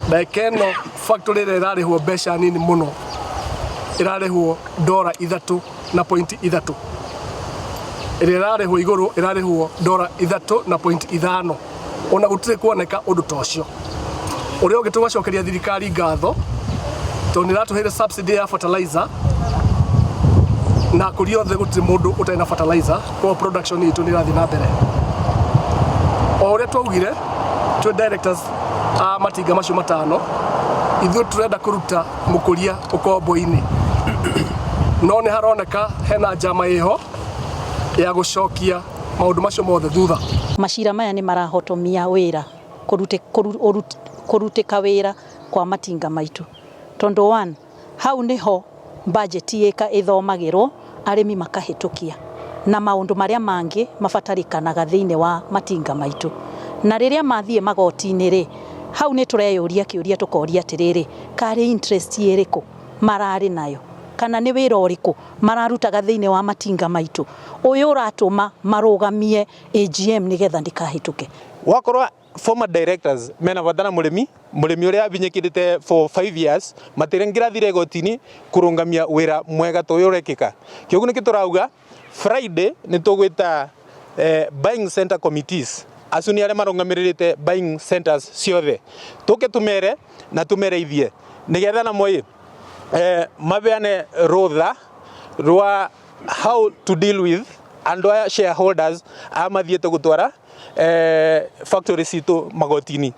Ndagĩka ĩno factory ĩrĩa ĩrarĩhwo mbeca nini mũno ĩrarĩhwo dora 3.3, ĩrĩa ĩrarĩhwo igũrũ ĩrarĩhwo dora 3.5. Ona gũtirĩ kuoneka ũndũ ta ũcio. Ũrĩa ũngĩ, tũgacokeria thirikari ngatho tondũ nĩ ĩratũheire subsidy ya fertilizer, na kũrĩa othe gũtirĩ mũndũ ũtarĩ na fertilizer, koguo production itũ nĩ ĩrathiĩ na mbere o ũrĩa twaugire. Twĩ directors a matinga macio matano, ithuĩ tũrenda kũruta mũkũria ũkombo-inĩ, no nĩ haroneka hena njama ĩho ya gũcokia maũndũ macio mothe thutha. Macira maya nĩ marahotomia wĩra kũrutĩka wĩra kwa matinga maitũ, tondũ one, hau nĩho budget ĩka ĩthomagĩrwo, arĩmi makahĩtũkia na maũndũ marĩa mangĩ mabatarĩkanaga thĩinĩ wa matinga maitũ. Na rĩrĩa mathiĩ magoti-inĩ rĩ, hau nĩ tũreyũria kĩũria, tũkoria atĩrĩrĩ, karĩ interest ĩrĩkũ mararĩ nayo, kana nĩ wĩra ũrĩkũ mararutaga thĩinĩ wa matinga maitũ ũyũ ũratũma marũgamie AGM nĩgetha ndĩkahĩtũke? Wakorwo former directors mena bata na mũrĩmi, mũrĩmi ũrĩa abinyĩkĩrĩte for 5 years matirengĩrathire igoti-inĩ kũrũngamia wĩra mwega ta ũyũ ũrekĩka. Kĩoguo nĩkĩ tũrauga Friday nĩ tũgwĩta buying center committees, acio nĩ arĩa marũgamĩrĩrĩte buying centers ciothe, tũke tũmere na tũmereithie nĩgetha namo ĩ mabeane rũtha rwa how to deal with andũ aya shareholders aya mathiĩte gũtwara factory citũ magoti-inĩ.